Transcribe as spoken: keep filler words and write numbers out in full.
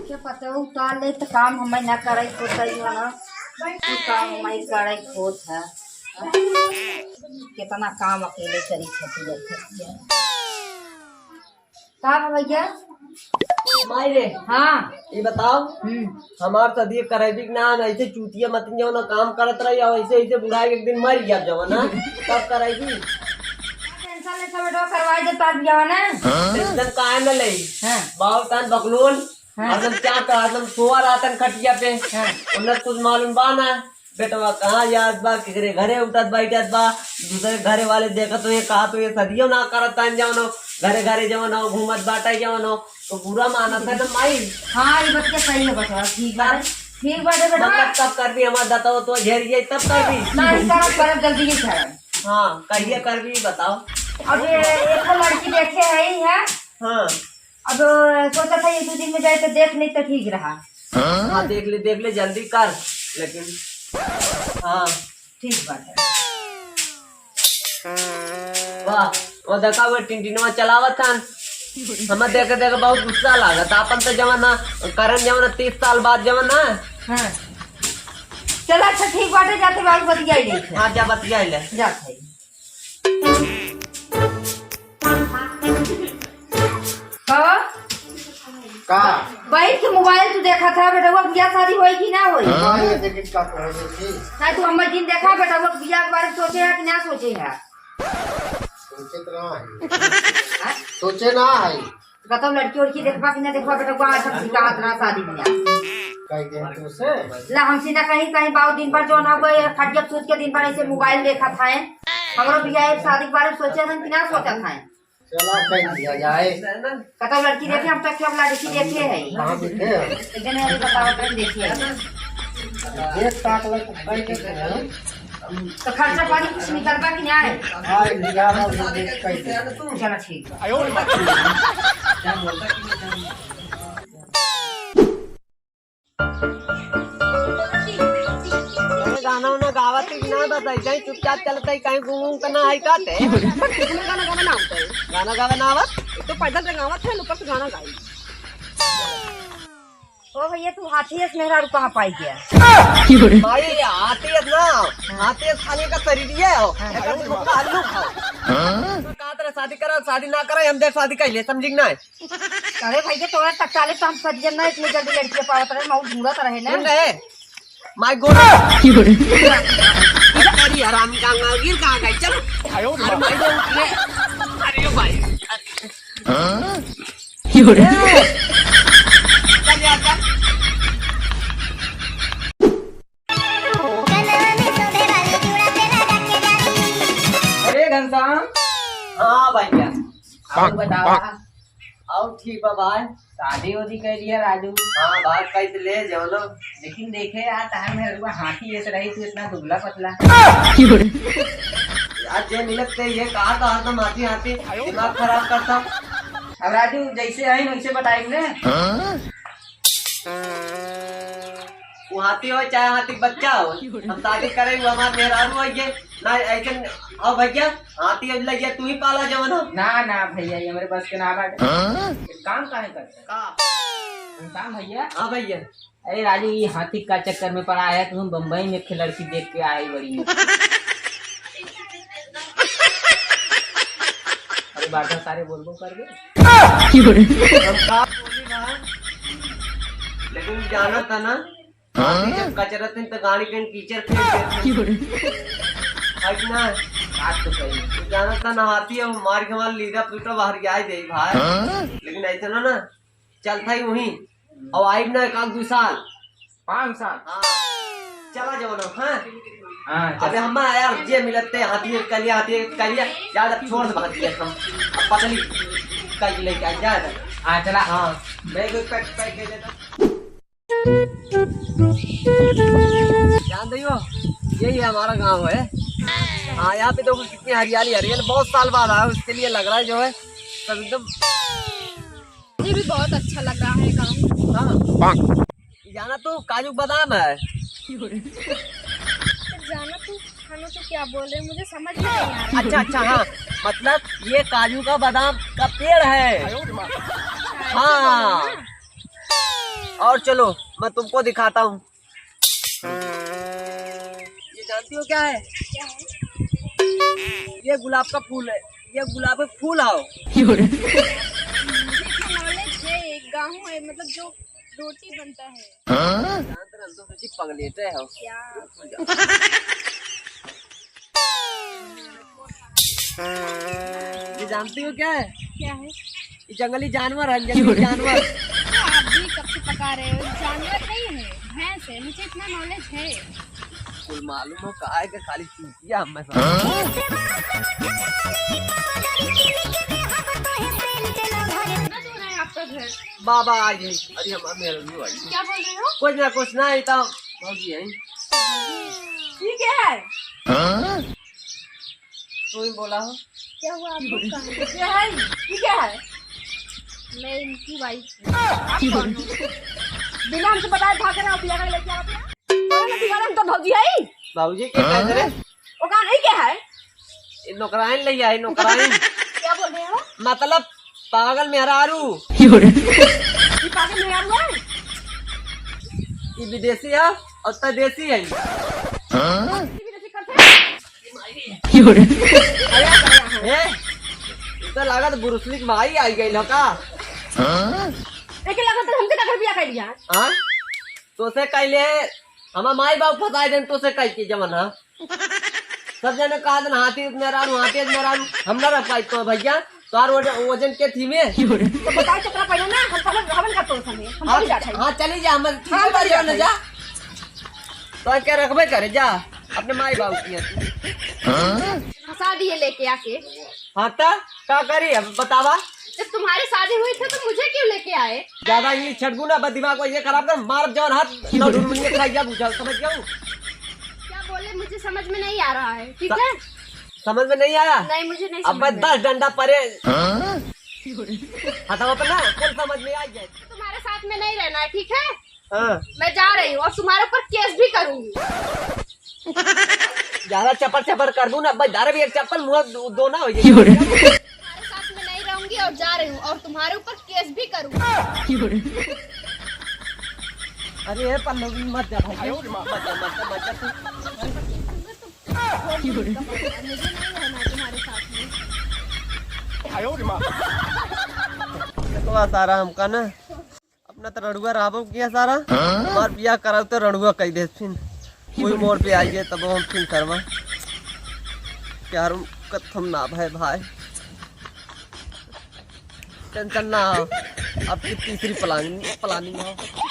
के पतोह उतार ले त काम हमें ना करे होत है ना, तू काम हमें करे होत है। कितना काम अकेले करी खाती है। का बा भैया? माई रे, हाँ। ये बताओ, हम्म। हमार सदिया करेबी कि ना, ऐसे चूतिया मतिन जौन काम करत रही और ऐसे, ऐसे बुढ़ाई के एक दिन मर गया जवन ना, तब करेबी। टेंशन ले सब बेटवा करवाई दे तार बियाह ना। टेंशन काहे न ले? हाँ। बाबू तान बकलोल, हाँ। हरदम क्या कर, हरदम सोआ रहतन खटिया पे। हाँ। उन्हें कुछ मालूम बा ना, बेटवा कहाँ जात बा, केकरे घरे उठत बैठत बा, दूसरे घरे वाले देखत हो, ये कहा तो ये सदियों ना करत तान जवन हो, घरे घरे जवन हो, घूमत बाटे जवन हो, तो बुरा मानत है ना माई। हाँ, ये बात के सही है बेटवा, ठीक बात है, ठीक बात है बेटवा। मतलब तब कर भी हमार दतवा तो झेर गई, तब कर भी। ना, इनका करब जल्दी ही करब। हाँ, कहिए कर भी बताओ। अब ये एक लड़की देखे है ही है। हाँ। अब सोचा था ये दो दिन में जाए तो देख ले तो ठीक रहा। हाँ, देख ले, देख ले, जल्दी कर, लेकिन हाँ। ठीक बात है। वाह, वो देखा वो टिनटिनवा चलावत हन, हमें देखे देखे बहुत गुस्सा लागत। आपन तो जवन ना, करन जवन ना, तीस साल बाद जवन ना। हाँ। चला अच्छा ठीक बाटे, जाते बाबू बतियाई लेते। हाँ, जा बतियाई ले। जाते हैं। का? का? बैठ के मोबाइल तू देखा था बेटवा, बियाह शादी होई कि ना होई? हाँ, ये देखिए का कहे देखी। ना तू हमार दिन देखा बेटवा, बियाह के बारे में सोचे है कि ना सोचे है? सोचे तो ना है। हाँ? सोचे ना है। बताओ लड़की उड़की देखबा कि ना देखबा बेटवा, आज हम सिखावत रहा शादी बियाह। कह दे तू से। ला हमसे ना कहीं, कहीं बाऊ दिन भर जो ना गए, खटिया सूत के दिन भर ऐसे मोबाइल देखा था। हमरो बियाह शादी के बारे में सोचे हैं कि ना सोचा था? चला, कह दिया जाए। कतौ लड़की देखे, हम तक सब लड़की देखे है। कहाँ देखे हैं? एक जने अभी बताओ, अपन देखे है। देख ताक लग, कह देखे हैं। तो खर्चा पानी कुछ निकलबा कि नहीं? हाँ, निकाला, वो देख, कह दे। चला, ठीक है। अरे गाना वाना गावत ही ना बताई, कहीं चुपचाप चलत ही, कहीं घूम घूम के ना आई का ते? कितना गाना गावे ना आवत है? गाना गावे ना आवत? एक तो पैदल रे गावत है, ऊपर से गाना गाई। ओ भैया, तू हाथी अस मेहरारू कहाँ पाई गया? भाई, हाथी अस ना, हाथी अस खाने का शरीर ये हो, हाँ। एकदम भुक्का हल्लू खाओ। हाँ? तो कहा तेरा शादी करा, शादी ना करा, हम देख शादी कर ले, समझी कि ना? अरे भैया, तोरा तक चाले तो हम सदियन ना इतनी जल्दी लड़की पावत रहे, मऊ ढूंढत रहे ना। सुन रहे? माय गॉड। अरे हराम का माँ, गिर कहाँ गई? चलो। अरे माय गॉड, उठ ले। अरे भाई। हाँ? चल यार, चल। अरे घनश्याम। हाँ भैया। और बतावा। और ठीक बा भाई। शादी उदी कर लिया राजू। हाँ भाई, कर ले जौनो। लेकिन देखे यार, तहार मेहरुआ हाथी जैसे रही, तू इतना दुबला पतला। यार, जे मिलत ते ये कहा तो हरदम हाथी हाथी दिमाग खराब करता। अब राजू जैसे आई वैसे बताई ने। हाँ? वो हाथी हो चाहे हाथी बच्चा हो, हम शादी करे, वो हमार मेहरारू हो ये। ना ऐसे, आओ भैया, हाथी अब लग गया, तू ही पाला जवन हो। ना, ना भैया, ये हमारे बस के ना बाटे। हाँ? एक काम काहे करता? का? हम काम भैया? हाँ भैया। अरे राजू, ये हाथी का चक्कर में पड़ा है, तुम बम्बई में एक लड़की देख के आए बड़ी मीठी। अरे बाटा सारे बोल बोल कर दे। हम का बोली ना, लेकिन जाना था ना, हाथी जब कचरत हैं तो गाड़ी के कीचड़ फेंक देते हैं। है कि ना? बात तो सही है। तो जाना था ना, हाथी अब मार के हमारा लीदा पीटा बाहर जाए दे भाई। लेकिन ऐसा ना, ना, चल था ही वहीं। अब आइब ना एक आध दू साल। पाँच साल? हाँ। चला जाओ ना, हाँ? हाँ, चल। अबे हम यार जे मिलते हाथी एक कलिया, हाथी एक कलिया, ज्यादा छोड़ दे भाग दिया हम। अब पतली कल लेके आ जा। हाँ, चला। हाँ। बैग पैक, पैक कर देता। जान रही हो, यही है हमारा गांव है। हाँ, यहाँ पे देखो कितनी हरियाली, हरियाली। बहुत साल बाद आया, उसके लिए लग रहा है जो है सब एकदम। मुझे भी बहुत अच्छा लग रहा है गाँव। हाँ। जाना तो काजू बादाम है। जाना तो, खाना तो क्या बोल रहे हैं, मुझे समझ में नहीं आ रहा। अच्छा, अच्छा, हाँ, मतलब ये काजू का बादाम का पेड़ है। अच्छा, ऐसे हाँ। बोलो ना। और चलो, मैं तुमको दिखाता हूँ। ये जानती हो क्या है? ये गुलाब का फूल है, ये गुलाब का फूल आओ। मुझे इतना नॉलेज है, एक गाँव है, मतलब जो रोटी बनता है। हाँ? जानते ना, हम तो सोची पगलेटे हो। क्या? ये जानती हो क्या है? क्या है? ये जंगली जानवर है, जंगली जानवर। तो आप भी कब से पका रहे हो? जानवर नहीं है, भैंस है, मुझे इतना नॉलेज है। कुल मालूम हो, का है कि खाली चूतिया हम में से। कितना दूर है आपका घर? बाबा आ गए। अरे, हमारे मेहरबानी भाई। क्या बोल रहे हो? कुछ ना, कुछ ना, ये तो भौजी है। ये क्या है? तू ही बोला हो। क्या हुआ आपको? क्या है? ये क्या है? मैं इनकी वाइफ हूँ। आप कौन हो? बिना हमसे बताए भाग रहे हो, बिया का लेके आप यहाँ? अरे, बिया हम तो भौजी है। भौजी के कहते रे? वो कहा नहीं क्या है? ये नौकराइन ले आई, नौकराइन। क्या बोल रहे हो? मतलब पागल मेहरारू। ये पागल मेहरारू है? ये विदेशी है और तदेशी है। विदेशी करते हैं? ए, ई तो लागत ब्रूस ली के माई आई गई हो का? लेकिन लागत हमके टक्कर बिया कर लिया। हाँ? तो से कहले, हमार माई बाप फंसाए देन तो से कह के जवन, हाँ? सब जने कहा देन, "हाथी मेहरारू, हाथी मेहरारू।" हम ना रह पाई तो भैया, तोहार वजन, वजन के थी में? तो बताओ चक्रा पहले ना, हम सब रहबन का तोर संगे, हम हाँ, चली जात हई। हाँ, चली जा, हम ठीक हाँ, है, चली जा, जात हई। जा। तो क्या रखबे करे, जा, अपने माई बाप की है तू। फंसा दिए लेके आके। हाँ, तो का करी अब, बतावा। जब तुम्हारी शादी हुई थी, तो मुझे क्यों लेके आए? ज्यादा इंग्लिश छटकू ना, बस दिमाग को ये खराब कर, मार जौन हाथ, ना ढूंढ मुझे खाई जा, बुझा, समझ गया हूँ। क्या बोले, मुझे समझ में नहीं आ रहा है, ठीक स-, है? समझ में नहीं आया? नहीं, मुझे नहीं अब समझ बस में। दस डंडा परे। हाँ? हटाओ तो ना, कुल समझ में आ गया। तुम्हारे साथ में नहीं रहना है, ठीक है? हाँ। मैं जा रही हूँ और तुम्हारे ऊपर केस भी करूंगी। ज्यादा चपर चपर कर दूं ना, बस, अरे, एक चप्पल मुंह दो, दो ना हो जाए। तुम्हारे साथ में नहीं रहूंगी और जा रही हूँ और तुम्हारे ऊपर केस भी करूंगी। अरे, ए पल्लवी, मत जा भाई, मत जा, मत जा, मत जा तू। मुझे नहीं रहना है तुम्हारे साथ में। देखो, सारा हमका ना अपना तो रड़ुआ रहबो किया सारा। हाँ? हमार बियाह कराऊ तो रड़ुआ कह दे फिन। कोई मोड़ पे आई है तब हम फिन करवा। प्यार कथम ना भाई भाई। टेंशन ना हो। अब की तीसरी प्लानिंग, प्लानिंग हो।